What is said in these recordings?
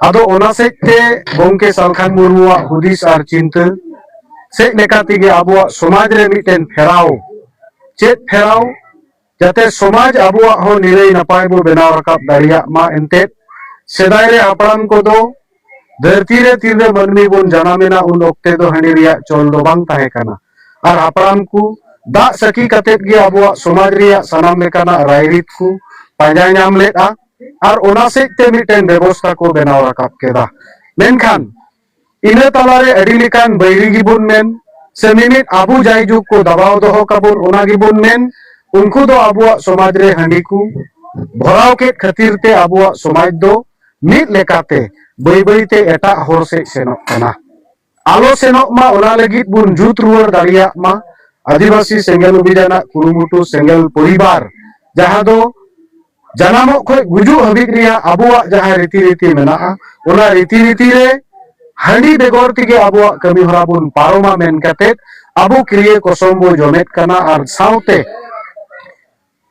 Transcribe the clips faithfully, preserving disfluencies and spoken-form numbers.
ᱟᱫᱚ ᱚᱱᱟ ᱥᱮᱫ ᱛᱮ ᱜᱚᱢᱠᱮ ᱥᱟᱞᱠᱷᱟᱱ ᱢᱩᱨᱢᱩᱣᱟᱜ ᱦᱩᱫᱤᱥ ᱟᱨ ᱪᱤᱱᱛᱟᱹ ᱥᱮᱫ ᱞᱮᱠᱟ ᱛᱮᱜᱮ ᱟᱵᱚᱣᱟᱜ ᱥᱚᱢᱟᱡᱽ ᱨᱮ ᱢᱤᱫᱴᱮᱱ ᱯᱷᱮᱨᱟᱣ, ᱪᱮᱫ ᱯᱷᱮᱨᱟᱣ? ᱡᱟᱛᱮ ᱥᱚᱢᱟᱡᱽ ᱟᱵᱚᱣᱟᱜ ᱦᱚᱸ ᱱᱤᱨᱟᱹᱭ ᱱᱟᱯᱟᱭ ᱵᱚ ᱵᱮᱱᱟᱣ ᱨᱟᱠᱟᱵ ᱫᱟᱲᱮᱭᱟᱜ ᱢᱟ᱾ ᱮᱱᱛᱮᱫ ᱥᱮᱫᱟᱭ ᱨᱮ ᱦᱟᱯᱲᱟᱢ ᱠᱚᱫᱚ ᱫᱷᱟᱹᱨᱛᱤ ᱨᱮ ᱛᱤᱱᱨᱮ ᱢᱟᱹᱱᱢᱤ ᱵᱚᱱ ᱡᱟᱱᱟᱢ ᱮᱱᱟ, ᱩᱱ ᱚᱠᱛᱮ ᱫᱚ ᱦᱟᱺᱰᱤ ᱨᱮᱭᱟᱜ ᱪᱚᱞ ᱫᱚ ᱵᱟᱝ ᱛᱟᱦᱮᱸ ᱠᱟᱱᱟ᱾ ᱟᱨ ᱦᱟᱯᱲᱟᱢ ᱠᱚ ᱫᱟᱜ ᱥᱟᱹᱠᱷᱤ ᱠᱟᱛᱮᱫ ᱜᱮ ᱟᱵᱚᱣᱟᱜ ᱥᱚᱢᱟᱡᱽ ᱨᱮᱭᱟᱜ ᱥᱟᱱᱟᱢ ᱞᱮᱠᱟᱱᱟᱜ ᱨᱟᱭᱨᱤᱛ ᱠᱚ ᱯᱟᱸᱡᱟ ᱧᱟᱢ ᱞᱮᱫᱼᱟ᱾ ᱟᱨ ᱚᱱᱟ ᱥᱮᱫ ᱛᱮ ᱢᱤᱫᱴᱮᱱ ᱵᱮᱵᱚᱥᱛᱷᱟ ᱠᱚ ᱵᱮᱱᱟᱣ ᱨᱟᱠᱟᱵ ᱠᱮᱫᱟ᱾ ᱢᱮᱱᱠᱷᱟᱱ ᱤᱱᱟᱹ ᱛᱟᱞᱟᱨᱮ ᱟᱹᱰᱤ ᱞᱮᱠᱟᱱ ᱵᱟᱹᱭᱨᱤ ᱜᱮᱵᱚᱱ ᱢᱮᱱ, ᱥᱮ ᱢᱤᱢᱤᱫ ᱟᱵᱚ ᱡᱟᱭᱡᱩᱜᱽ ᱠᱚ ᱫᱟᱵᱟᱣ ᱫᱚᱦᱚ ᱠᱟᱵᱚᱱ, ᱚᱱᱟ ᱜᱮᱵᱚᱱ ᱢᱮᱱ᱾ ᱩᱱᱠᱩ ᱫᱚ ᱟᱵᱚᱣᱟᱜ ᱥᱚᱢᱟᱡᱽ ᱨᱮ ᱦᱟᱺᱰᱤ ᱠᱚ ᱵᱷᱚᱨᱟᱣ ᱠᱮᱫ ᱠᱷᱟᱹᱛᱤᱨ ᱛᱮ ᱟᱵᱚᱣᱟᱜ ᱥᱚᱢᱟᱡᱽ ᱫᱚ ᱢᱤᱫ ᱞᱮᱠᱟᱛᱮ ᱵᱟᱹᱭ ᱵᱟᱹᱭᱛᱮ ᱮᱴᱟᱜ ᱦᱚᱨ ᱥᱮᱫ ᱥᱮᱱᱚᱜ ᱠᱟᱱᱟ᱾ ᱟᱞᱚ ᱥᱮᱱᱚᱜ ᱢᱟ, ᱚᱱᱟ ᱞᱟᱹᱜᱤᱫ ᱵᱚᱱ ᱡᱩᱛ ᱨᱩᱣᱟᱹᱲ ᱫᱟᱲᱮᱭᱟᱜ ᱢᱟ᱾ ᱟᱹᱫᱤᱵᱟᱹᱥᱤ ᱥᱮᱸᱜᱮᱞ ᱚᱵᱷᱤᱡᱟᱱᱟᱜ ᱠᱩᱨᱩᱢᱩᱴᱩ ᱥᱮᱸᱜᱮᱞ ᱯᱚᱨᱤᱵᱟᱨ, ᱡᱟᱦᱟᱸ ᱫᱚ ᱡᱟᱱᱟᱢᱚᱜ ᱠᱷᱚᱱ ᱜᱩᱡᱩᱜ ᱦᱟᱹᱵᱤᱡ ᱨᱮᱭᱟᱜ ᱟᱵᱚᱣᱟᱜ ᱡᱟᱦᱟᱸ ᱨᱤᱛᱤ ᱨᱤᱛᱤ ᱢᱮᱱᱟᱜᱼᱟ, ᱚᱱᱟ ᱨᱤᱛᱤ ᱨᱤᱛᱤ ᱨᱮ ᱦᱟᱺᱰᱤ ᱵᱮᱜᱚᱨ ᱛᱮᱜᱮ ᱟᱵᱚᱣᱟᱜ ᱠᱟᱹᱢᱤ ᱦᱚᱨᱟ ᱵᱚᱱ ᱯᱟᱨᱚᱢᱟ ᱢᱮᱱ ᱠᱟᱛᱮ ᱟᱵᱚ ᱠᱤᱨᱭᱟᱹ ᱠᱚᱥᱚᱢ ᱵᱚ ᱡᱚᱢᱮᱫ ᱠᱟᱱᱟ᱾ ᱟᱨ ᱥᱟᱶᱛᱮ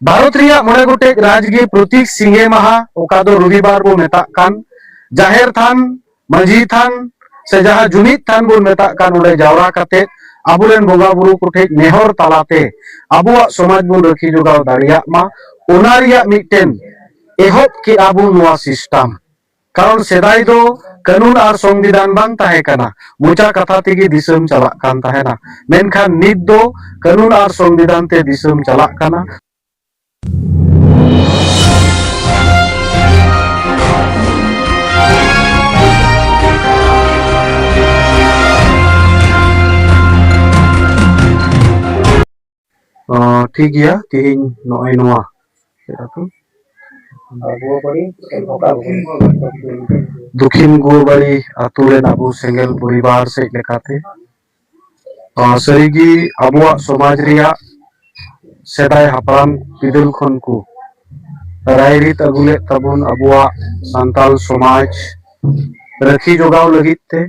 ᱵᱷᱟᱨᱚᱛ ᱨᱮᱭᱟᱜ ᱢᱚᱬᱮ ᱜᱚᱴᱮᱡ ᱨᱟᱡᱽ ᱜᱮ ᱯᱨᱚᱛᱤᱠ ᱥᱤᱸᱜᱮ ᱢᱟᱦᱟ, ᱚᱠᱟ ᱫᱚ ᱨᱚᱵᱤᱵᱟᱨ ᱵᱚ ᱢᱮᱛᱟᱜ ᱠᱟᱱ, ᱡᱟᱦᱮᱨ ᱛᱷᱟᱱ, ᱢᱟᱹᱡᱷᱤ ᱛᱷᱟᱱ, ᱥᱮ ᱡᱟᱦᱟᱸ ᱡᱩᱢᱤᱫ ᱛᱷᱟᱱ ᱵᱚᱱ ᱢᱮᱛᱟᱜ ᱠᱟᱱ, ᱚᱸᱰᱮ ᱡᱟᱣᱨᱟ ᱠᱟᱛᱮ ᱟᱵᱚᱨᱮᱱ ᱵᱚᱸᱜᱟ ᱵᱩᱨᱩ ᱠᱚᱴᱷᱮᱡ ᱱᱮᱦᱚᱨ ᱛᱟᱞᱟᱛᱮ ᱟᱵᱚᱣᱟᱜ ᱥᱚᱢᱟᱡᱽ ᱵᱚᱱ ᱨᱟᱹᱠᱷᱤ ᱡᱚᱜᱟᱣ ᱫᱟᱲᱮᱭᱟᱜ ᱢᱟ, ᱚᱱᱟ ᱨᱮᱭᱟᱜ ᱢᱤᱫᱴᱮᱱ ᱮᱦᱚᱵ ᱠᱮᱫᱼᱟ ᱵᱚᱱ ᱱᱚᱣᱟ ᱥᱤᱥᱴᱟᱢ᱾ ᱠᱟᱨᱚᱱ ᱥᱮᱫᱟᱭ ᱫᱚ ᱠᱟᱹᱱᱩᱱ ᱟᱨ ᱥᱚᱝᱵᱤᱫᱷᱟᱱ ᱵᱟᱝ ᱛᱟᱦᱮᱸ ᱠᱟᱱᱟ, ᱢᱚᱪᱟ ᱠᱟᱛᱷᱟ ᱛᱮᱜᱮ ᱫᱤᱥᱚᱢ ᱪᱟᱞᱟᱜ ᱠᱟᱱ ᱛᱟᱦᱮᱱᱟ᱾ ᱢᱮᱱᱠᱷᱟᱱ ᱱᱤᱛ ᱫᱚ ᱠᱟᱹᱱᱩᱱ ᱟᱨ ᱥᱚᱝᱵᱤᱫᱷᱟᱱ ᱛᱮ ᱫᱤᱥᱚᱢ ᱪᱟᱞᱟᱜ ᱠᱟᱱᱟ᱾ ᱚ, ᱴᱷᱤᱠ ᱜᱮᱭᱟ, ᱛᱮᱦᱮᱧ ᱱᱚᱜᱼᱚᱭ ᱱᱚᱣᱟ ᱪᱮᱫ ᱟᱹᱛᱩ? ᱫᱚᱠᱷᱤᱱ ᱜᱩᱣᱟᱹᱵᱟᱲᱤ ᱟᱹᱛᱩ ᱨᱮᱱ ᱟᱵᱚ ᱥᱮᱸᱜᱮᱞ ᱯᱚᱨᱤᱵᱟᱨ ᱥᱮᱫ ᱞᱮᱠᱟᱛᱮ, ᱚ, ᱥᱟᱹᱨᱤᱜᱮ ᱟᱵᱚᱣᱟᱜ ᱥᱚᱢᱟᱡᱽ ᱨᱮᱭᱟᱜ ᱥᱮᱫᱟᱭ ᱦᱟᱯᱲᱟᱢ ᱵᱤᱫᱟᱹᱞ ᱠᱷᱚᱱ ᱠᱚ ᱨᱟᱭᱨᱤᱛ ᱟᱹᱜᱩ ᱞᱮᱫ ᱛᱟᱵᱚᱱ ᱟᱵᱚᱣᱟᱜ ᱥᱟᱱᱛᱟᱞ ᱥᱚᱢᱟᱡᱽ ᱨᱟᱹᱠᱷᱤ ᱡᱚᱜᱟᱣ ᱞᱟᱹᱜᱤᱫ ᱛᱮ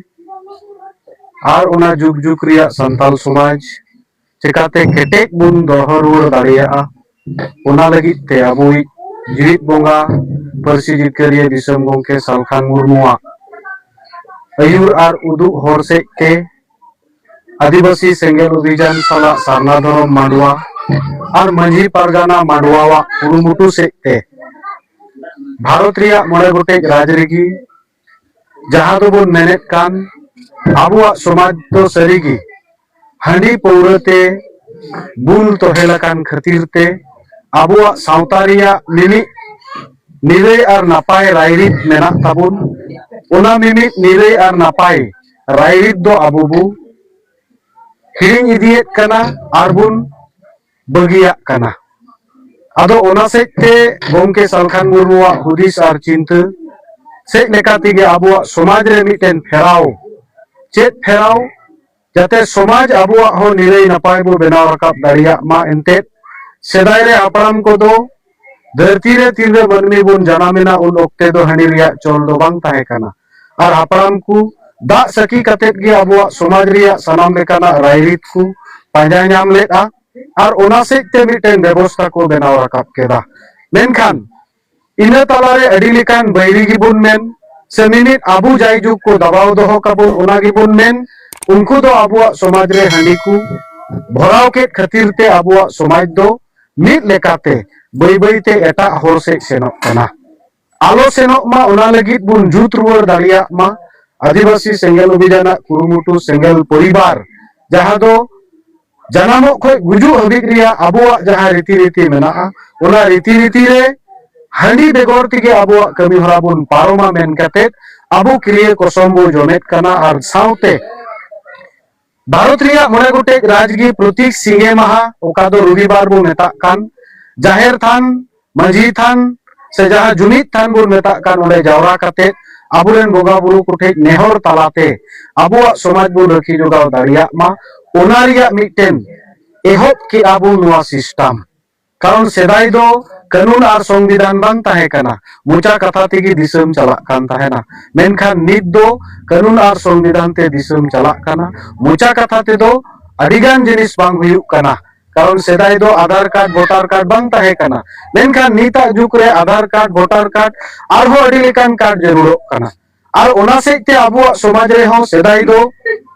ᱟᱨ ᱚᱱᱟ ᱡᱩᱜᱽ ᱡᱩᱜᱽ ᱨᱮᱭᱟᱜ ᱥᱟᱱᱛᱟᱞ ᱥᱚᱢᱟᱡᱽ ᱪᱮᱠᱟᱛᱮ ᱠᱮᱴᱮᱡ ᱵᱚᱱ ᱫᱚᱦᱚ ᱨᱩᱣᱟᱹᱲ ᱫᱟᱲᱮᱭᱟᱜᱼᱟ, ᱚᱱᱟ ᱞᱟᱹᱜᱤᱫ ᱛᱮ ᱟᱵᱚᱭᱤᱡ ᱡᱤᱣᱤᱫ ᱵᱚᱸᱜᱟ ᱯᱟᱹᱨᱥᱤ ᱡᱤᱛᱠᱟᱹᱨᱤᱭᱟᱹ ᱫᱤᱥᱚᱢ ᱜᱚᱢᱠᱮ ᱥᱟᱞᱠᱷᱟᱱ ᱢᱩᱨᱢᱩᱣᱟᱜ ᱟᱹᱭᱩᱨ ᱟᱨ ᱩᱫᱩᱜ ᱦᱚᱨ ᱥᱮᱫ ᱛᱮ ᱟᱹᱫᱤᱵᱟᱹᱥᱤ ᱥᱮᱸᱜᱮᱞ ᱚᱵᱷᱤᱡᱟᱱ ᱥᱟᱞᱟᱜ ᱥᱟᱨᱱᱟ ᱫᱷᱚᱨᱚᱢ ᱢᱟᱰᱣᱟ ᱟᱨ ᱢᱟᱹᱡᱷᱤ ᱯᱟᱨᱜᱟᱱᱟ ᱢᱟᱰᱣᱟᱣᱟᱜ ᱠᱩᱨᱩᱢᱩᱴᱩ ᱥᱮᱫ ᱛᱮ ᱵᱷᱟᱨᱚᱛ ᱨᱮᱭᱟᱜ ᱢᱚᱬᱮ ᱜᱚᱴᱮᱡ ᱨᱟᱡᱽ ᱨᱮᱜᱮ ᱡᱟᱦᱟᱸ ᱫᱚᱵᱚᱱ ᱢᱮᱱᱮᱫ ᱠᱟᱱ ᱟᱵᱚᱣᱟᱜ ᱥᱚᱢᱟᱡᱽ ᱫᱚ ᱥᱟᱹᱨᱤᱜᱮ ᱦᱟᱺᱰᱤ ᱯᱟᱹᱣᱨᱟᱹ ᱛᱮ ᱵᱩᱞ ᱛᱚᱦᱮᱞ ᱟᱠᱟᱱ ᱠᱷᱟᱹᱛᱤᱨ ᱛᱮ ᱟᱵᱚᱣᱟᱜ ᱥᱟᱶᱛᱟ ᱨᱮᱭᱟᱜ ᱢᱤᱢᱤᱫ ᱱᱤᱨᱟᱹᱭ ᱟᱨ ᱱᱟᱯᱟᱭ ᱨᱟᱭᱨᱤᱛ ᱢᱮᱱᱟᱜ ᱛᱟᱵᱚᱱ᱾ ᱚᱱᱟ ᱢᱤᱢᱤᱫ ᱱᱤᱨᱟᱹᱭ ᱟᱨ ᱱᱟᱯᱟᱭ ᱨᱟᱭᱨᱤᱛ ᱫᱚ ᱟᱵᱚ ᱵᱚ ᱦᱤᱲᱤᱧ ᱤᱫᱤᱭᱮᱫ ᱠᱟᱱᱟ ᱟᱨ ᱵᱚᱱ ᱵᱟᱹᱜᱤᱭᱟᱜ ᱠᱟᱱᱟ᱾ ᱟᱫᱚ ᱚᱱᱟ ᱥᱮᱫ ᱛᱮ ᱜᱚᱢᱠᱮ ᱥᱟᱞᱠᱷᱟᱱ ᱢᱩᱨᱢᱩᱣᱟᱜ ᱦᱩᱫᱤᱥ ᱟᱨ ᱪᱤᱱᱛᱟᱹ ᱥᱮᱫ ᱞᱮᱠᱟ ᱛᱮᱜᱮ ᱟᱵᱚᱣᱟᱜ ᱥᱚᱢᱟᱡᱽ ᱨᱮ ᱢᱤᱫᱴᱮᱱ ᱯᱷᱮᱨᱟᱣ, ᱪᱮᱫ ᱯᱷᱮᱨᱟᱣ? ᱡᱟᱛᱮ ᱥᱚᱢᱟᱡᱽ ᱟᱵᱚᱣᱟᱜ ᱦᱚᱸ ᱱᱤᱨᱟᱹᱭ ᱱᱟᱯᱟᱭ ᱵᱚ ᱵᱮᱱᱟᱣ ᱨᱟᱠᱟᱵ ᱫᱟᱲᱮᱭᱟᱜ ᱢᱟ᱾ ᱮᱱᱛᱮᱫ ᱥᱮᱫᱟᱭ ᱨᱮ ᱦᱟᱯᱲᱟᱢ ᱠᱚᱫᱚ ᱫᱷᱟᱹᱨᱛᱤ ᱨᱮ ᱛᱤᱱᱨᱮ ᱢᱟᱹᱱᱢᱤ ᱵᱚᱱ ᱡᱟᱱᱟᱢ ᱮᱱᱟ, ᱩᱱ ᱚᱠᱛᱮ ᱫᱚ ᱦᱟᱺᱰᱤ ᱨᱮᱭᱟᱜ ᱪᱚᱞ ᱫᱚ ᱵᱟᱝ ᱛᱟᱦᱮᱸ ᱠᱟᱱᱟ᱾ ᱟᱨ ᱦᱟᱯᱲᱟᱢ ᱠᱚ ᱫᱟᱜ ᱥᱟᱹᱠᱷᱤ ᱠᱟᱛᱮᱫ ᱜᱮ ᱟᱵᱚᱣᱟᱜ ᱥᱚᱢᱟᱡᱽ ᱨᱮᱭᱟᱜ ᱥᱟᱱᱟᱢ ᱞᱮᱠᱟᱱᱟᱜ ᱨᱟᱭᱨᱤᱛ ᱠᱚ ᱯᱟᱸᱡᱟ ᱧᱟᱢ ᱞᱮᱫᱼᱟ᱾ ᱟᱨ ᱚᱱᱟ ᱥᱮᱫ ᱛᱮ ᱢᱤᱫᱴᱮᱱ ᱵᱮᱵᱚᱥᱛᱷᱟ ᱠᱚ ᱵᱮᱱᱟᱣ ᱨᱟᱠᱟᱵ ᱠᱮᱫᱟ᱾ ᱢᱮᱱᱠᱷᱟᱱ ᱤᱱᱟᱹ ᱛᱟᱞᱟᱨᱮ ᱟᱹᱰᱤ ᱞᱮᱠᱟᱱ ᱵᱟᱹᱭᱨᱤ ᱜᱮᱵᱚᱱ ᱢᱮᱱ ᱥᱮ ᱢᱤᱢᱤᱫ ᱟᱵᱚ ᱡᱟᱭᱡᱩᱜᱽ ᱠᱚ ᱫᱟᱵᱟᱣ ᱫᱚᱦᱚ ᱠᱟᱵᱚᱱ, ᱚᱱᱟ ᱜᱮᱵᱚᱱ ᱢᱮᱱ᱾ ᱩᱱᱠᱩ ᱫᱚ ᱟᱵᱚᱣᱟᱜ ᱥᱚᱢᱟᱡᱽ ᱨᱮ ᱦᱟᱺᱰᱤ ᱠᱚ ᱵᱷᱚᱨᱟᱣ ᱠᱮᱫ ᱠᱷᱟᱹᱛᱤᱨ ᱛᱮ ᱟᱵᱚᱣᱟᱜ ᱥᱚᱢᱟᱡᱽ ᱫᱚ ᱢᱤᱫ ᱞᱮᱠᱟᱛᱮ ᱵᱟᱹᱭ ᱵᱟᱹᱭᱛᱮ ᱮᱴᱟᱜ ᱦᱚᱨ ᱥᱮᱫ ᱥᱮᱱᱚᱜ ᱠᱟᱱᱟ᱾ ᱟᱞᱚ ᱥᱮᱱᱚᱜ ᱢᱟ, ᱚᱱᱟ ᱞᱟᱹᱜᱤᱫ ᱵᱚᱱ ᱡᱩᱛ ᱨᱩᱣᱟᱹᱲ ᱫᱟᱲᱮᱭᱟᱜ ᱢᱟ᱾ ᱟᱹᱫᱤᱵᱟᱹᱥᱤ ᱥᱮᱸᱜᱮᱞ ᱚᱵᱷᱤᱡᱟᱱᱟᱜ ᱠᱩᱨᱩᱢᱩᱴᱩ ᱥᱮᱸᱜᱮᱞ ᱯᱚᱨᱤᱵᱟᱨ, ᱡᱟᱦᱟᱸ ᱫᱚ ᱡᱟᱱᱟᱢᱚᱜ ᱠᱷᱚᱱ ᱜᱩᱡᱩᱜ ᱦᱟᱹᱵᱤᱡ ᱨᱮᱭᱟᱜ ᱟᱵᱚᱣᱟᱜ ᱡᱟᱦᱟᱸ ᱨᱤᱛᱤ ᱨᱤᱛᱤ ᱢᱮᱱᱟᱜᱼᱟ, ᱚᱱᱟ ᱨᱤᱛᱤ ᱨᱤᱛᱤ ᱨᱮ ᱦᱟᱺᱰᱤ ᱵᱮᱜᱚᱨ ᱛᱮᱜᱮ ᱟᱵᱚᱣᱟᱜ ᱠᱟᱹᱢᱤ ᱦᱚᱨᱟ ᱵᱚᱱ ᱯᱟᱨᱚᱢᱟ ᱢᱮᱱ ᱠᱟᱛᱮᱫ ᱟᱵᱚ ᱠᱤᱨᱤᱭᱟᱹ ᱠᱚᱥᱚᱢ ᱵᱚ ᱡᱚᱢᱮᱫ ᱠᱟᱱᱟ᱾ ᱟᱨ ᱥᱟᱶᱛᱮ ᱵᱷᱟᱨᱚᱛ ᱨᱮᱭᱟᱜ ᱢᱚᱬᱮ ᱜᱚᱴᱮᱡ ᱨᱟᱡᱽ ᱜᱮ ᱯᱨᱚᱛᱤ ᱥᱤᱸᱜᱮ ᱢᱟᱦᱟ, ᱚᱠᱟ ᱫᱚ ᱨᱚᱵᱤᱵᱟᱨ ᱵᱚ ᱢᱮᱛᱟᱜ ᱠᱟᱱ, ᱡᱟᱦᱮᱨ ᱛᱷᱟᱱ, ᱢᱟᱹᱡᱷᱤ ᱛᱷᱟᱱ, ᱥᱮ ᱡᱟᱦᱟᱸ ᱡᱩᱢᱤᱫ ᱛᱷᱟᱱ ᱵᱚᱱ ᱢᱮᱛᱟᱜ ᱠᱟᱱ, ᱚᱸᱰᱮ ᱡᱟᱣᱨᱟ ᱠᱟᱛᱮ ᱟᱵᱚᱨᱮᱱ ᱵᱚᱸᱜᱟ ᱵᱩᱨᱩ ᱠᱚᱴᱷᱮᱡ ᱱᱮᱦᱚᱨ ᱛᱟᱞᱟᱛᱮ ᱟᱵᱚᱣᱟᱜ ᱥᱚᱢᱟᱡᱽ ᱵᱚᱱ ᱨᱟᱹᱠᱷᱤ ᱡᱚᱜᱟᱣ ᱫᱟᱲᱮᱭᱟᱜ ᱢᱟ, ᱚᱱᱟ ᱨᱮᱭᱟᱜ ᱢᱤᱫᱴᱮᱱ ᱮᱦᱚᱵ ᱠᱮᱜᱼᱟ ᱵᱚᱱ ᱱᱚᱣᱟ ᱥᱤᱥᱴᱟᱢ᱾ ᱠᱟᱨᱚᱱ ᱥᱮᱫᱟᱭ ᱫᱚ ᱠᱟᱹᱱᱩᱱ ᱟᱨ ᱥᱚᱝᱵᱤᱫᱷᱟᱱ ᱵᱟᱝ ᱛᱟᱦᱮᱸ ᱠᱟᱱᱟ, ᱢᱚᱪᱟ ᱠᱟᱛᱷᱟ ᱛᱮᱜᱮ ᱫᱤᱥᱚᱢ ᱪᱟᱞᱟᱜ ᱠᱟᱱ ᱛᱟᱦᱮᱱᱟ᱾ ᱢᱮᱱᱠᱷᱟᱱ ᱱᱤᱛ ᱫᱚ ᱠᱟᱹᱱᱩᱱ ᱟᱨ ᱥᱚᱝᱵᱤᱫᱷᱟᱱ ᱛᱮ ᱫᱤᱥᱚᱢ ᱪᱟᱞᱟᱜ ᱠᱟᱱᱟ, ᱢᱚᱪᱟ ᱠᱟᱛᱷᱟ ᱛᱮᱫᱚ ᱟᱹᱰᱤᱜᱟᱱ ᱡᱤᱱᱤᱥ ᱵᱟᱝ ᱦᱩᱭᱩᱜ ᱠᱟᱱᱟ᱾ ᱠᱟᱨᱚᱱ ᱥᱮᱫᱟᱭ ᱫᱚ ᱟᱫᱷᱟᱨ ᱠᱟᱨᱰ, ᱵᱷᱳᱴᱟᱨ ᱠᱟᱨᱰ ᱵᱟᱝ ᱛᱟᱦᱮᱸ ᱠᱟᱱᱟ᱾ ᱢᱮᱱᱠᱷᱟᱱ ᱱᱤᱛᱟᱜ ᱡᱩᱜᱽ ᱨᱮ ᱟᱫᱷᱟᱨ ᱠᱟᱨᱰ, ᱵᱷᱳᱴᱟᱨ ᱠᱟᱨᱰ, ᱟᱨᱦᱚᱸ ᱟᱹᱰᱤ ᱞᱮᱠᱟᱱ ᱠᱟᱨᱰ ᱡᱟᱹᱨᱩᱲᱚᱜ ᱠᱟᱱᱟ᱾ ᱟᱨ ᱚᱱᱟ ᱥᱮᱫ ᱛᱮ ᱟᱵᱚᱣᱟᱜ ᱥᱚᱢᱟᱡᱽ ᱨᱮᱦᱚᱸ ᱥᱮᱫᱟᱭ ᱫᱚ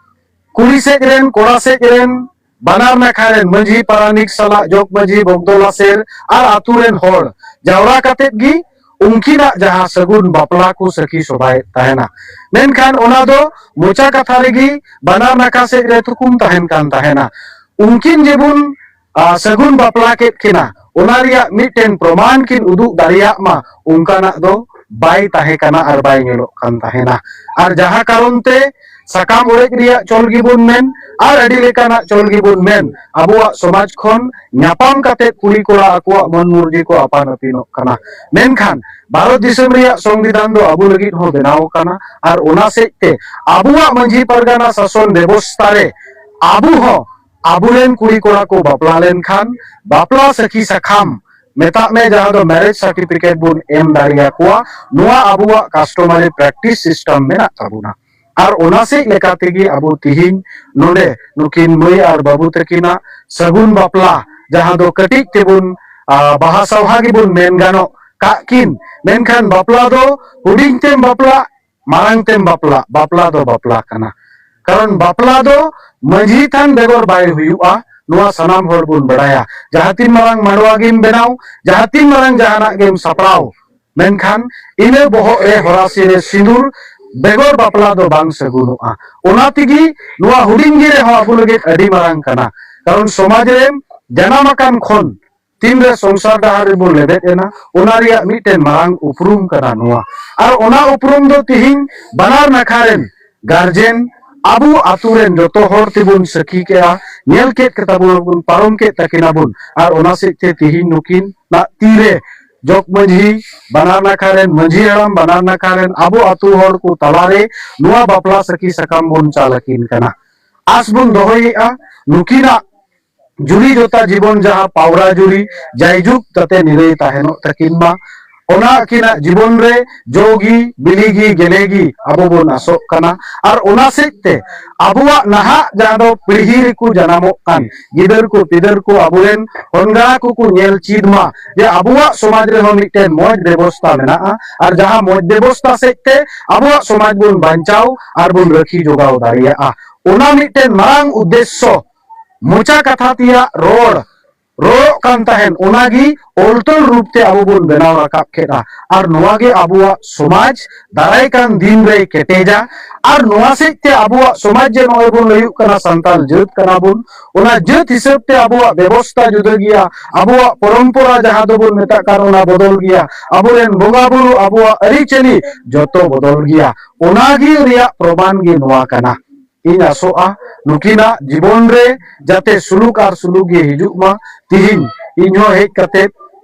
ᱠᱩᱲᱤ ᱥᱮᱫ ᱨᱮᱱ, ᱠᱚᱲᱟ ᱥᱮᱫ ᱨᱮᱱ, ᱵᱟᱱᱟᱨ ᱱᱟᱠᱷᱟ ᱨᱮᱱ ᱢᱟᱹᱡᱷᱤ, ᱯᱟᱨᱟᱱᱤᱠ ᱥᱟᱞᱟᱜ ᱡᱚᱜᱽ ᱢᱟᱹᱡᱷᱤ, ᱵᱚᱜᱽᱫᱚ ᱞᱟᱥᱮᱨ ᱟᱨ ᱟᱛᱩ ᱨᱮᱱ ᱦᱚᱲ ᱡᱟᱣᱨᱟ ᱠᱟᱛᱮᱫ ᱜᱮ ᱩᱱᱠᱤᱱᱟᱜ ᱡᱟᱦᱟᱸ ᱥᱟᱹᱜᱩᱱ ᱵᱟᱯᱞᱟ ᱠᱚ ᱥᱟᱹᱠᱷᱤ ᱥᱚᱵᱷᱟᱭᱮᱫ ᱛᱟᱦᱮᱱᱟ᱾ ᱢᱮᱱᱠᱷᱟᱱ ᱚᱱᱟ ᱫᱚ ᱢᱚᱪᱟ ᱠᱟᱛᱷᱟ ᱨᱮᱜᱮ ᱵᱟᱱᱟᱨ ᱱᱟᱠᱷᱟ ᱥᱮᱫ ᱨᱮ ᱛᱷᱩᱠᱩᱢ ᱛᱟᱦᱮᱱ ᱠᱟᱱ ᱛᱟᱦᱮᱱᱟ᱾ ᱩᱱᱠᱤᱱ ᱡᱮᱵᱚᱱ, ᱟ, ᱥᱟᱹᱜᱩᱱ ᱵᱟᱯᱞᱟ ᱠᱮᱫ ᱠᱤᱱᱟ, ᱚᱱᱟ ᱨᱮᱭᱟᱜ ᱢᱤᱫᱴᱮᱱ ᱯᱨᱚᱢᱟᱱ ᱠᱤᱱ ᱩᱫᱩᱜ ᱫᱟᱲᱮᱭᱟᱜ ᱢᱟ, ᱚᱱᱠᱟᱱᱟᱜ ᱫᱚ ᱵᱟᱭ ᱛᱟᱦᱮᱸ ᱠᱟᱱᱟ ᱟᱨ ᱵᱟᱭ ᱧᱮᱞᱚᱜ ᱠᱟᱱ ᱛᱟᱦᱮᱱᱟ᱾ ᱟᱨ ᱡᱟᱦᱟᱸ ᱠᱟᱨᱚᱱ ᱛᱮ ᱥᱟᱠᱟᱢ ᱚᱲᱮᱡ ᱨᱮᱭᱟᱜ ᱪᱚᱞ ᱜᱮᱵᱚᱱ ᱢᱮᱱ ᱟᱨ ᱟᱹᱰᱤ ᱞᱮᱠᱟᱱᱟᱜ ᱪᱚᱞ ᱜᱮᱵᱚᱱ ᱢᱮᱱ, ᱟᱵᱚᱣᱟᱜ ᱥᱚᱢᱟᱡᱽ ᱠᱷᱚᱱ ᱧᱟᱯᱟᱢ ᱠᱟᱛᱮ ᱠᱩᱲᱤ ᱠᱚᱲᱟ ᱟᱠᱚᱣᱟᱜ ᱢᱚᱱ ᱢᱩᱨᱡᱤ ᱠᱚ ᱟᱯᱟᱱ ᱟᱹᱯᱤᱱᱚᱜ ᱠᱟᱱᱟ᱾ ᱢᱮᱱᱠᱷᱟᱱ ᱵᱷᱟᱨᱚᱛ ᱫᱤᱥᱚᱢ ᱨᱮᱭᱟᱜ ᱥᱚᱝᱵᱤᱫᱷᱟᱱ ᱫᱚ ᱟᱵᱚ ᱞᱟᱹᱜᱤᱫ ᱦᱚᱸ ᱵᱮᱱᱟᱣ ᱟᱠᱟᱱᱟ, ᱟᱨ ᱚᱱᱟ ᱥᱮᱫ ᱛᱮ ᱟᱵᱚᱣᱟᱜ ᱢᱟᱹᱡᱷᱤ ᱯᱟᱨᱜᱟᱱᱟ ᱥᱟᱥᱚᱱ ᱵᱮᱵᱚᱥᱛᱷᱟ ᱨᱮ ᱟᱵᱚ ᱦᱚᱸ ᱟᱵᱚᱨᱮᱱ ᱠᱩᱲᱤ ᱠᱚᱲᱟ ᱠᱚ ᱵᱟᱯᱞᱟ ᱞᱮᱱᱠᱷᱟᱱ ᱵᱟᱯᱞᱟ ᱥᱟᱹᱠᱷᱤ ᱥᱟᱠᱟᱢ, ᱢᱮᱛᱟᱜ ᱢᱮ ᱡᱟᱦᱟᱸ ᱫᱚ marriage certificate, ᱵᱚᱱ ᱮᱢ ᱫᱟᱲᱮᱭᱟᱠᱚᱣᱟ᱾ ᱱᱚᱣᱟ ᱟᱵᱚᱣᱟᱜ customary practice system ᱢᱮᱱᱟᱜ ᱛᱟᱵᱚᱱᱟ᱾ ᱟᱨ ᱚᱱᱟ ᱥᱮᱫ ᱞᱮᱠᱟ ᱛᱮᱜᱮ ᱟᱵᱚ ᱛᱤᱦᱤᱧ ᱱᱚᱰᱮ ᱱᱩᱠᱤᱱ ᱢᱟᱹᱭ ᱟᱨ ᱵᱟᱹᱵᱩ ᱛᱟᱹᱠᱤᱱᱟᱜ ᱥᱟᱹᱜᱩᱱ ᱵᱟᱯᱞᱟ, ᱡᱟᱦᱟᱸ ᱫᱚ ᱠᱟᱹᱴᱤᱡ ᱛᱮᱵᱚᱱ, ᱟ, ᱵᱟᱦᱟ ᱥᱟᱣᱦᱟ ᱜᱮᱵᱚᱱ ᱢᱮᱱ ᱜᱟᱱᱚᱜ ᱠᱟᱜ ᱠᱤᱱ, ᱢᱮᱱᱠᱷᱟᱱ ᱵᱟᱯᱞᱟ ᱫᱚ ᱦᱩᱰᱤᱧ ᱛᱮᱢ ᱵᱟᱯᱞᱟᱜ, ᱢᱟᱨᱟᱝ ᱛᱮᱢ ᱵᱟᱯᱞᱟᱜ, ᱵᱟᱯᱞᱟ ᱫᱚ ᱵᱟᱯᱞᱟ ᱠᱟᱱᱟ᱾ ᱠᱟᱨᱚᱱ ᱵᱟᱯᱞᱟ ᱫᱚ ᱢᱟᱹᱡᱷᱤ ᱛᱷᱟᱱ ᱵᱮᱜᱚᱨ ᱵᱟᱭ ᱦᱩᱭᱩᱜᱼᱟ, ᱱᱚᱣᱟ ᱥᱟᱱᱟᱢ ᱦᱚᱲ ᱵᱚᱱ ᱵᱟᱲᱟᱭᱟ᱾ ᱡᱟᱦᱟᱸ ᱛᱤᱱ ᱢᱟᱨᱟᱝ ᱢᱟᱰᱣᱟ ᱜᱮᱢ ᱵᱮᱱᱟᱣ, ᱡᱟᱦᱟᱸ ᱛᱤᱱ ᱢᱟᱨᱟᱝ ᱡᱟᱦᱟᱱᱟᱜ ᱜᱮᱢ ᱥᱟᱯᱲᱟᱣ, ᱢᱮᱱᱠᱷᱟᱱ ᱤᱱᱟᱹ ᱵᱚᱦᱚᱜ ᱨᱮ ᱦᱚᱨᱟᱥᱤ ᱨᱮ ᱥᱤᱸᱫᱩᱨ ᱵᱮᱜᱚᱨ ᱵᱟᱯᱞᱟ ᱫᱚ ᱵᱟᱝ ᱥᱟᱹᱜᱩᱱᱚᱜᱼᱟ᱾ ᱚᱱᱟ ᱛᱮᱜᱮ ᱱᱚᱣᱟ ᱦᱩᱰᱤᱧ ᱜᱮ ᱨᱮᱦᱚᱸ ᱟᱵᱚ ᱞᱟᱹᱜᱤᱫ ᱟᱹᱰᱤ ᱢᱟᱨᱟᱝ ᱠᱟᱱᱟ᱾ ᱠᱟᱨᱚᱱ ᱥᱚᱢᱟᱡᱽ ᱨᱮ ᱡᱟᱱᱟᱢ ᱟᱠᱟᱱ ᱠᱷᱚᱱ ᱛᱤᱱᱨᱮ ᱥᱚᱝᱥᱟᱨ ᱰᱟᱦᱟᱨ ᱨᱮᱵᱚᱱ ᱞᱮᱵᱮᱫ ᱮᱱᱟ, ᱚᱱᱟ ᱨᱮᱭᱟᱜ ᱢᱤᱫᱴᱮᱱ ᱢᱟᱨᱟᱝ ᱩᱯᱨᱩᱢ ᱠᱟᱱᱟ ᱱᱚᱣᱟ᱾ ᱟᱨ ᱚᱱᱟ ᱩᱯᱨᱩᱢ ᱫᱚ ᱛᱤᱦᱤᱧ ᱵᱟᱱᱟᱨ ᱱᱟᱠᱷᱟ ᱨᱮᱱ ᱜᱟᱨᱡᱮᱱ ᱟᱵᱚ ᱟᱛᱳ ᱨᱮᱱ ᱡᱚᱛᱚ ᱦᱚᱲ ᱛᱮᱵᱚᱱ ᱥᱟᱹᱠᱷᱤ ᱠᱮᱜᱼᱟ, ᱧᱮᱞ ᱠᱮᱫ ᱠᱚᱛᱟ ᱵᱚᱱ, ᱵᱚᱱ ᱯᱟᱨᱚᱢ ᱠᱮᱫ ᱛᱟᱹᱠᱤᱱᱟ ᱵᱚᱱ᱾ ᱟᱨ ᱚᱱᱟ ᱥᱮᱫ ᱛᱮ ᱛᱤᱦᱤᱧ ᱱᱩᱠᱤᱱᱟᱜ ᱛᱤᱨᱮ ᱡᱚᱜᱽ ᱢᱟᱹᱡᱷᱤ, ᱵᱟᱱᱟᱨ ᱱᱟᱠᱷᱟ ᱨᱮᱱ ᱢᱟᱹᱡᱷᱤ ᱦᱟᱲᱟᱢ, ᱵᱟᱱᱟᱨ ᱱᱟᱠᱷᱟ ᱨᱮᱱ ᱟᱵᱚ ᱟᱛᱳ ᱦᱚᱲ ᱠᱚ ᱛᱟᱞᱟᱨᱮ ᱱᱚᱣᱟ ᱵᱟᱯᱞᱟ ᱥᱟᱹᱠᱷᱤ ᱥᱟᱠᱟᱢ ᱵᱚᱱ ᱪᱟᱞ ᱟᱹᱠᱤᱱ ᱠᱟᱱᱟ᱾ ᱟᱥ ᱵᱚᱱ ᱫᱚᱦᱚᱭᱮᱫᱼᱟ ᱱᱩᱠᱤᱱᱟᱜ ᱡᱩᱨᱤ ᱡᱚᱛᱟ ᱡᱤᱵᱚᱱ ᱡᱟᱦᱟᱸ ᱯᱟᱣᱨᱟ ᱡᱩᱨᱤ ᱡᱟᱭᱡᱩᱜᱽ ᱛᱟᱛᱮ ᱱᱤᱨᱟᱹᱭ ᱛᱟᱦᱮᱱᱚᱜ ᱛᱟᱹᱠᱤᱱ ᱢᱟ᱾ ᱚᱱᱟ ᱟᱹᱠᱤᱱᱟᱜ ᱡᱤᱵᱚᱱ ᱨᱮ ᱡᱚ ᱜᱮ, ᱵᱤᱞᱤ ᱜᱮ, ᱜᱮᱞᱮ ᱜᱮ ᱟᱵᱚ ᱵᱚᱱ ᱟᱥᱚᱜ ᱠᱟᱱᱟ᱾ ᱟᱨ ᱚᱱᱟ ᱥᱮᱫ ᱛᱮ ᱟᱵᱚᱣᱟᱜ ᱱᱟᱦᱟᱜ ᱡᱟᱦᱟᱸ ᱫᱚ ᱯᱤᱲᱦᱤ ᱨᱮᱠᱚ ᱡᱟᱱᱟᱢᱚᱜ ᱠᱟᱱ ᱜᱤᱫᱟᱹᱨ ᱠᱚ ᱯᱤᱫᱟᱹᱨ ᱠᱚ ᱟᱵᱚᱨᱮᱱ ᱦᱚᱱᱜᱟᱲᱟ ᱠᱚᱠᱚ ᱧᱮᱞ ᱪᱮᱫ ᱢᱟ ᱡᱮ ᱟᱵᱚᱣᱟᱜ ᱥᱚᱢᱟᱡᱽ ᱨᱮᱦᱚᱸ ᱢᱤᱫᱴᱮᱱ ᱢᱚᱡᱽ ᱵᱮᱵᱚᱥᱛᱟ ᱢᱮᱱᱟᱜᱼᱟ, ᱟᱨ ᱡᱟᱦᱟᱸ ᱢᱚᱡᱽ ᱵᱮᱵᱚᱥᱛᱟ ᱥᱮᱫ ᱛᱮ ᱟᱵᱚᱣᱟᱜ ᱥᱚᱢᱟᱡᱽ ᱵᱚᱱ ᱵᱟᱧᱪᱟᱣ ᱟᱨ ᱵᱚᱱ ᱨᱟᱹᱠᱷᱤ ᱡᱚᱜᱟᱣ ᱫᱟᱲᱮᱭᱟᱜᱼᱟ᱾ ᱚᱱᱟ ᱢᱤᱫᱴᱮᱱ ᱢᱟᱨᱟᱝ ᱩᱫᱽᱫᱮᱥᱥᱚ, ᱢᱚᱪᱟ ᱠᱟᱛᱷᱟ ᱛᱮᱭᱟᱜ ᱨᱚᱲ ᱨᱚᱲᱚᱜ ᱠᱟᱱ ᱛᱟᱦᱮᱱ, ᱚᱱᱟᱜᱮ ᱚᱞ ᱛᱚᱞ ᱨᱩᱯ ᱛᱮ ᱟᱵᱚ ᱵᱚᱱ ᱵᱮᱱᱟᱣ ᱨᱟᱠᱟᱵ ᱠᱮᱫᱼᱟ᱾ ᱟᱨ ᱱᱚᱣᱟ ᱜᱮ ᱟᱵᱚᱣᱟᱜ ᱥᱚᱢᱟᱡᱽ ᱫᱟᱨᱟᱭ ᱠᱟᱱ ᱫᱤᱱ ᱨᱮᱭ ᱠᱮᱴᱮᱡᱟ᱾ ᱟᱨ ᱱᱚᱣᱟ ᱥᱮᱫ ᱛᱮ ᱟᱵᱚᱣᱟᱜ ᱥᱚᱢᱟᱡᱽ ᱡᱮ ᱱᱚᱜᱼᱚᱭ ᱵᱚᱱ ᱞᱟᱹᱭᱩᱜ ᱠᱟᱱᱟ ᱥᱟᱱᱛᱟᱲ ᱡᱟᱹᱛ ᱠᱟᱱᱟ ᱵᱚᱱ, ᱚᱱᱟ ᱡᱟᱹᱛ ᱦᱤᱥᱟᱹᱵ ᱛᱮ ᱟᱵᱚᱣᱟᱜ ᱵᱮᱵᱚᱥᱛᱟ ᱡᱩᱫᱟᱹ ᱜᱮᱭᱟ, ᱟᱵᱚᱣᱟᱜ ᱯᱚᱨᱚᱢᱯᱚᱨᱟ ᱡᱟᱦᱟᱸ ᱫᱚᱵᱚᱱ ᱢᱮᱛᱟᱜ ᱠᱟᱱ ᱚᱱᱟ ᱵᱚᱫᱚᱞ ᱜᱮᱭᱟ, ᱟᱵᱚᱨᱮᱱ ᱵᱚᱸᱜᱟ ᱵᱩᱨᱩ, ᱟᱵᱚᱣᱟᱜ ᱟᱹᱨᱤᱪᱟᱹᱞᱤ ᱡᱚᱛᱚ ᱵᱚᱫᱚᱞ ᱜᱮᱭᱟ᱾ ᱚᱱᱟᱜᱮ ᱨᱮᱭᱟᱜ ᱯᱨᱚᱢᱟᱱ ᱜᱮ ᱱᱚᱣᱟ ᱠᱟᱱᱟ᱾ ᱤᱧ ᱟᱥᱚᱜᱼᱟ ᱱᱩᱠᱤᱱᱟᱜ ᱡᱤᱵᱚᱱ ᱨᱮ ᱡᱟᱛᱮ ᱥᱩᱞᱩᱠ ᱟᱨ ᱥᱩᱞᱩᱠ ᱜᱮ ᱦᱤᱡᱩᱜ ᱢᱟ᱾ ᱛᱤᱦᱤᱧ ᱤᱧ ᱦᱚᱸ ᱦᱮᱡ ᱠᱟᱛᱮ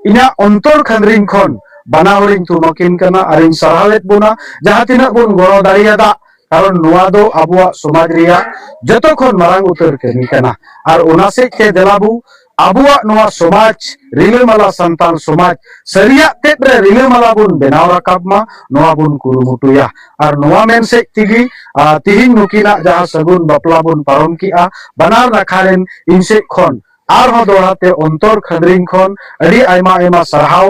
ᱤᱧᱟᱹᱜ ᱚᱱᱛᱚᱨ ᱠᱷᱟᱸᱫᱽᱨᱤᱧ ᱠᱷᱚᱱ ᱵᱟᱱᱟ ᱦᱚᱲᱤᱧ ᱛᱷᱩᱢ ᱟᱹᱠᱤᱱ ᱠᱟᱱᱟ ᱟᱨᱤᱧ ᱥᱟᱨᱦᱟᱣᱮᱫ ᱵᱚᱱᱟ ᱡᱟᱦᱟᱸ ᱛᱤᱱᱟᱹᱜ ᱵᱚᱱ ᱜᱚᱲᱚ ᱫᱟᱲᱮᱭᱟᱫᱟ, ᱠᱟᱨᱚᱱ ᱱᱚᱣᱟ ᱫᱚ ᱟᱵᱚᱣᱟᱜ ᱥᱚᱢᱟᱡᱽ ᱨᱮᱭᱟᱜ ᱡᱚᱛᱚ ᱠᱷᱚᱱ ᱢᱟᱨᱟᱝ ᱩᱛᱟᱹᱨ ᱠᱟᱹᱢᱤ ᱠᱟᱱᱟ᱾ ᱟᱨ ᱚᱱᱟ ᱥᱮᱫ ᱛᱮ ᱫᱮᱞᱟ ᱵᱚ ᱟᱵᱚᱣᱟᱜ ᱱᱚᱣᱟ ᱥᱚᱢᱟᱡᱽ, ᱨᱤᱞᱟᱹᱢᱟᱞᱟ ᱥᱟᱱᱛᱟᱲ ᱥᱚᱢᱟᱡᱽ ᱥᱟᱹᱨᱤᱭᱟᱜ ᱛᱮᱫ ᱨᱮ ᱨᱤᱞᱟᱹᱢᱟᱞᱟ ᱵᱚᱱ ᱵᱮᱱᱟᱣ ᱨᱟᱠᱟᱵ ᱢᱟ, ᱱᱚᱣᱟ ᱵᱚᱱ ᱠᱩᱨᱩᱢᱩᱴᱩᱭᱟ᱾ ᱟᱨ ᱱᱚᱣᱟ ᱢᱮᱱ ᱥᱮᱫ ᱛᱮᱜᱮ ᱟᱨ ᱛᱤᱦᱤᱧ ᱱᱩᱠᱤᱱᱟᱜ ᱡᱟᱦᱟᱸ ᱥᱟᱹᱜᱩᱱ ᱵᱟᱯᱞᱟ ᱵᱚᱱ ᱯᱟᱨᱚᱢ ᱠᱮᱜᱼᱟ, ᱵᱟᱱᱟᱨ ᱱᱟᱠᱷᱟ ᱨᱮᱱ ᱤᱧ ᱥᱮᱫ ᱠᱷᱚᱱ ᱟᱨᱦᱚᱸ ᱫᱚᱦᱲᱟ ᱛᱮ ᱚᱱᱛᱚᱨ ᱠᱷᱟᱹᱫᱽᱨᱤᱧ ᱠᱷᱚᱱ ᱟᱹᱰᱤ ᱟᱭᱢᱟ ᱟᱭᱢᱟ ᱥᱟᱨᱦᱟᱣ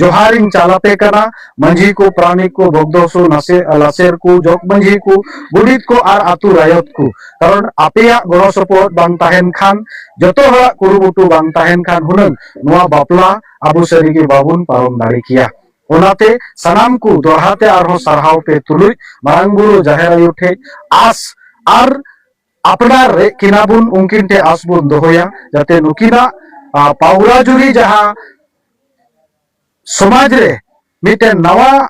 ᱡᱚᱦᱟᱨᱤᱧ ᱪᱟᱞ ᱟᱯᱮ ᱠᱟᱱᱟ᱾ ᱢᱟᱹᱡᱷᱤ ᱠᱚ, ᱯᱟᱨᱟᱱᱤᱠ ᱠᱚ, ᱵᱚᱜᱽᱫᱚᱥᱚ, ᱱᱟᱥᱮ ᱞᱟᱥᱮᱨ ᱠᱚ, ᱡᱚᱜᱽ ᱢᱟᱹᱡᱷᱤ ᱠᱚ, ᱜᱚᱰᱮᱛ ᱠᱚ ᱟᱨ ᱟᱹᱛᱩ ᱨᱟᱭᱚᱛ ᱠᱚ, ᱠᱟᱨᱚᱱ ᱟᱯᱮᱭᱟᱜ ᱜᱚᱲᱚ ᱥᱚᱯᱚᱦᱚᱫ ᱵᱟᱝ ᱛᱟᱦᱮᱱ ᱠᱷᱟᱱ, ᱡᱚᱛᱚ ᱦᱚᱲᱟᱜ ᱠᱩᱨᱩᱢᱩᱴᱩ ᱵᱟᱝ ᱛᱟᱦᱮᱱ ᱠᱷᱟᱱ ᱦᱩᱱᱟᱹᱝ ᱱᱚᱣᱟ ᱵᱟᱯᱞᱟ ᱟᱵᱚ ᱥᱟᱹᱨᱤᱜᱮ ᱵᱟᱵᱚᱱ ᱯᱟᱨᱚᱢ ᱫᱟᱲᱮ ᱠᱮᱭᱟ᱾ ᱚᱱᱟᱛᱮ ᱥᱟᱱᱟᱢ ᱠᱚ ᱫᱚᱦᱲᱟ ᱛᱮ ᱟᱨᱦᱚᱸ ᱥᱟᱨᱦᱟᱣ ᱯᱮ ᱛᱩᱞᱩᱡ ᱢᱟᱨᱟᱝ ᱵᱩᱨᱩ ᱡᱟᱦᱮᱨ ᱟᱭᱳ ᱴᱷᱮᱡ ᱟᱥ ᱟᱨ ᱟᱯᱱᱟᱨ ᱨᱮ ᱠᱤᱱᱟ ᱵᱚᱱ ᱩᱱᱠᱤᱱ ᱴᱷᱮᱡ ᱟᱥ ᱵᱚᱱ ᱫᱚᱦᱚᱭᱟ, ᱡᱟᱛᱮ ᱱᱩᱠᱤᱱᱟᱜ, ᱟ, ᱯᱟᱣᱨᱟ ᱡᱩᱨᱤ ᱡᱟᱦᱟᱸ ᱥᱚᱢᱟᱡᱽ ᱨᱮ ᱢᱤᱫᱴᱮᱱ ᱱᱟᱣᱟ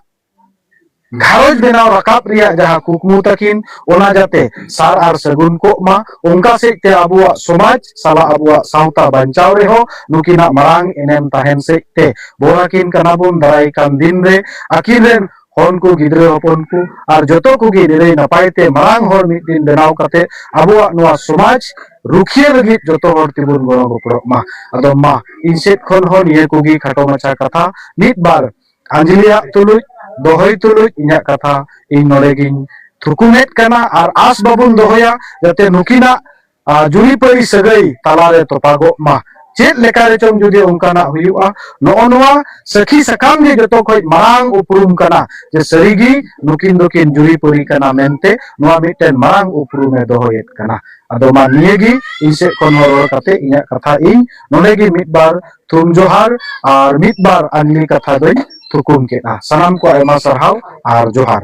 ᱜᱷᱟᱨᱚᱸᱡᱽ ᱵᱮᱱᱟᱣ ᱨᱟᱠᱟᱵ ᱨᱮᱭᱟᱜ ᱡᱟᱦᱟᱸ ᱠᱩᱠᱢᱩ ᱛᱟᱹᱠᱤᱱ, ᱚᱱᱟ ᱡᱟᱛᱮ ᱥᱟᱨ ᱟᱨ ᱥᱟᱹᱜᱩᱱ ᱠᱚᱜ ᱢᱟ, ᱚᱱᱠᱟ ᱥᱮᱫ ᱛᱮ ᱟᱵᱚᱣᱟᱜ ᱥᱚᱢᱟᱡᱽ ᱥᱟᱞᱟᱜ ᱟᱵᱚᱣᱟᱜ ᱥᱟᱶᱛᱟ ᱵᱟᱧᱪᱟᱣ ᱨᱮᱦᱚᱸ ᱱᱩᱠᱤᱱᱟᱜ ᱢᱟᱨᱟᱝ ᱮᱱᱮᱢ ᱛᱟᱦᱮᱱ ᱥᱮᱫ ᱛᱮ ᱵᱚᱨ ᱟᱹᱠᱤᱱ ᱠᱟᱱᱟ ᱵᱚᱱ ᱫᱟᱨᱟᱭ ᱠᱟᱱ ᱫᱤᱱ ᱨᱮ ᱟᱹᱠᱤᱱ ᱨᱮᱱ ᱦᱚᱱ ᱠᱚ, ᱜᱤᱫᱽᱨᱟᱹ ᱦᱚᱯᱚᱱ ᱠᱚ ᱟᱨ ᱡᱚᱛᱚ ᱠᱚᱜᱮ ᱱᱤᱨᱟᱹᱭ ᱱᱟᱯᱟᱭ ᱛᱮ ᱢᱟᱨᱟᱝ ᱦᱚᱲ ᱢᱤᱫ ᱫᱤᱱ ᱵᱮᱱᱟᱣ ᱠᱟᱛᱮ ᱟᱵᱚᱣᱟᱜ ᱱᱚᱣᱟ ᱥᱚᱢᱟᱡᱽ ᱨᱩᱠᱷᱤᱭᱟᱹ ᱞᱟᱹᱜᱤᱫ ᱡᱚᱛᱚ ᱦᱚᱲ ᱛᱮᱵᱚᱱ ᱜᱚᱲᱚ ᱜᱚᱯᱚᱲᱚᱜ ᱢᱟ᱾ ᱟᱫᱚ ᱢᱟ, ᱤᱧ ᱥᱮᱫ ᱠᱷᱚᱱ ᱦᱚᱸ ᱱᱤᱭᱟᱹ ᱠᱚᱜᱮ ᱠᱷᱟᱴᱚ ᱢᱟᱪᱷᱟ ᱠᱟᱛᱷᱟ᱾ ᱢᱤᱫ ᱵᱟᱨ ᱟᱸᱡᱽᱞᱤᱭᱟᱜ ᱛᱩᱞᱩᱡ, ᱫᱚᱦᱚᱭ ᱛᱩᱞᱩᱡ ᱤᱧᱟᱹᱜ ᱠᱟᱛᱷᱟ ᱤᱧ ᱱᱚᱰᱮ ᱜᱤᱧ ᱛᱷᱩᱠᱩᱢᱮᱫ ᱠᱟᱱᱟ᱾ ᱟᱨ ᱟᱥ ᱵᱟᱵᱚᱱ ᱫᱚᱦᱚᱭᱟ ᱡᱟᱛᱮ ᱱᱩᱠᱤᱱᱟᱜ ᱟᱨ ᱡᱩᱨᱤᱯᱟᱹᱨᱤ ᱥᱟᱹᱜᱟᱹᱭ ᱛᱟᱞᱟᱨᱮ ᱛᱚᱯᱟᱜᱚᱜ ᱢᱟ᱾ ᱪᱮᱫ ᱞᱮᱠᱟ ᱨᱮᱪᱚᱝ ᱡᱩᱫᱤ ᱚᱱᱠᱟᱱᱟᱜ ᱦᱩᱭᱩᱜᱼᱟ, ᱱᱚᱜᱼᱚ ᱱᱚᱣᱟ ᱥᱟᱹᱠᱷᱤ ᱥᱟᱠᱟᱢ ᱜᱮ ᱡᱚᱛᱚ ᱠᱷᱚᱱ ᱢᱟᱨᱟᱝ ᱩᱯᱨᱩᱢ ᱠᱟᱱᱟ ᱡᱮ ᱥᱟᱹᱨᱤᱜᱮ ᱱᱩᱠᱤᱱ ᱫᱚᱠᱤᱱ ᱡᱩᱨᱤᱯᱟᱹᱨᱤ ᱠᱟᱱᱟ ᱢᱮᱱᱛᱮ᱾ ᱱᱚᱣᱟ ᱢᱤᱫᱴᱮᱱ ᱢᱟᱨᱟᱝ ᱩᱯᱨᱩᱢ ᱮ ᱫᱚᱦᱚᱭᱮᱫ ᱠᱟᱱᱟ᱾ ᱟᱫᱚ ᱢᱟ ᱱᱤᱭᱟᱹ ᱜᱮ ᱤᱧ ᱥᱮᱫ ᱠᱷᱚᱱ ᱦᱚᱸ ᱨᱚᱲ ᱠᱟᱛᱮ ᱤᱧᱟᱹᱜ ᱠᱟᱛᱷᱟ ᱤᱧ ᱱᱚᱰᱮ ᱜᱮ ᱢᱤᱫ ᱵᱟᱨ ᱛᱷᱩᱢ ᱡᱚᱦᱟᱨ ᱟᱨ ᱢᱤᱫ ᱵᱟᱨ ᱟᱝᱞᱤ ᱠᱟᱛᱷᱟ ᱫᱚᱧ ᱛᱷᱩᱠᱩᱢ ᱠᱮᱫᱼᱟ᱾ ᱥᱟᱱᱟᱢ ᱠᱚ ᱟᱭᱢᱟ ᱥᱟᱨᱦᱟᱣ ᱟᱨ ᱡᱚᱦᱟᱨ᱾